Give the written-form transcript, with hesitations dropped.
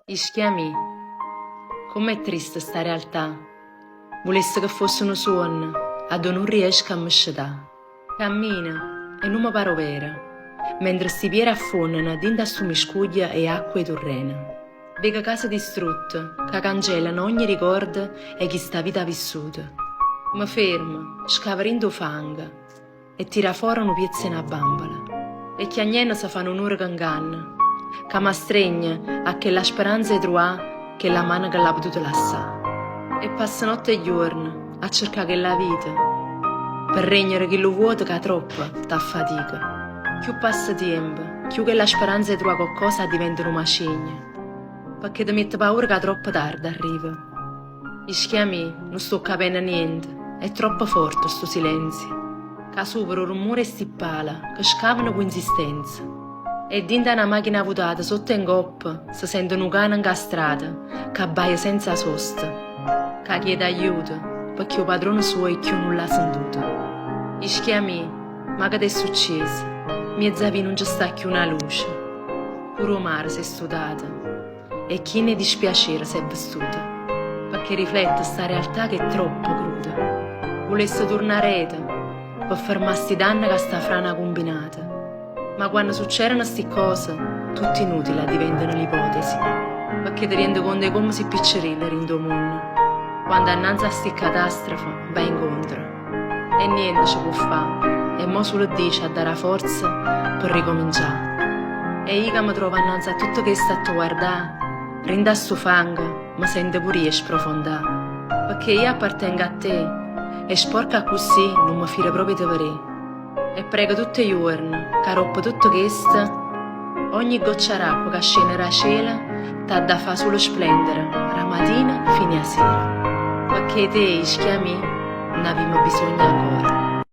Ischia mi', comm'è triste 'sta realtà, vulesse che fosse nu suonno addò nun riesco a me scetà. Cammino e nun me pare overo, mentre 'sti piere affonnano dint' a 'stu miscuglio 'e acqua 'e turreno. Veco case distrutte ca cancellano ogni ricordo 'e chi 'sta vita ha vissuto. Me fermo, scavo dint' 'o fango e tiro 'a fora nu piezzo 'e na bambola. E chiagnenno se fa nu nùreco 'nganno ca m'astregne a chella speranza 'e truvà chella mano che l'ha potuto lassà. E passo notte e juorno a cercà chella vita pe regnere chillu vuoto ca troppo t'affatica. Cchiù passa tiempo, cchiù chella speranza 'e truvà coccosa addiventa nu macigno. Pecché te miette paura ca troppo tarde arriva. Ischia mi', nun sto capenno niente, è troppo forte stu silenzio ca supera 'o rummore 'e sti pale ca scavano cu insistenza. E dint' 'a na machina avutata sotto e 'ncoppa se sente nu cane 'ncastrato ca abbaia senza sosta, ca chiede aiuto pecché 'o padrone suoio cchiù nun l'ha sentuto. Ischia mi', ma che t'è succieso? Mmiezz' 'a via nun ce sta cchiù na luce. Pure 'o mare s'è stutato e chino 'e dispiacere s'è vestuto pecché riflette 'sta realtà ch'è troppo cruda. Vulesse turnà areto pe fermà 'sti danne ca 'sta frana ha cumbinato. Ma quanno succedono 'sti ccose tutto inutile addiventano l'ipotesi pecché te riende conto 'e comme si piccerillo dint' 'o munno quando annanze a 'sti catastrofe vai incontro e niente ce può fà e mo sulo Dio ce adda dà forza pe ricomincià. E io ca me trovo annanze a tutto chesto a te guardà dint' a 'stu fango me sento pure io 'e sprofondà pecché io appartengo a te e sporco accussì nun me firo proprio 'e te verè. E prego tutt' 'e juorne ca aroppo tutto chesto, ogni goccia d'acqua ca scenne d' 'a cielo t'ha da fà sulo splendere d' 'a matina fino 'a sera. Pecché 'e te, Ischia mì, n'avimmo bisogno ancora.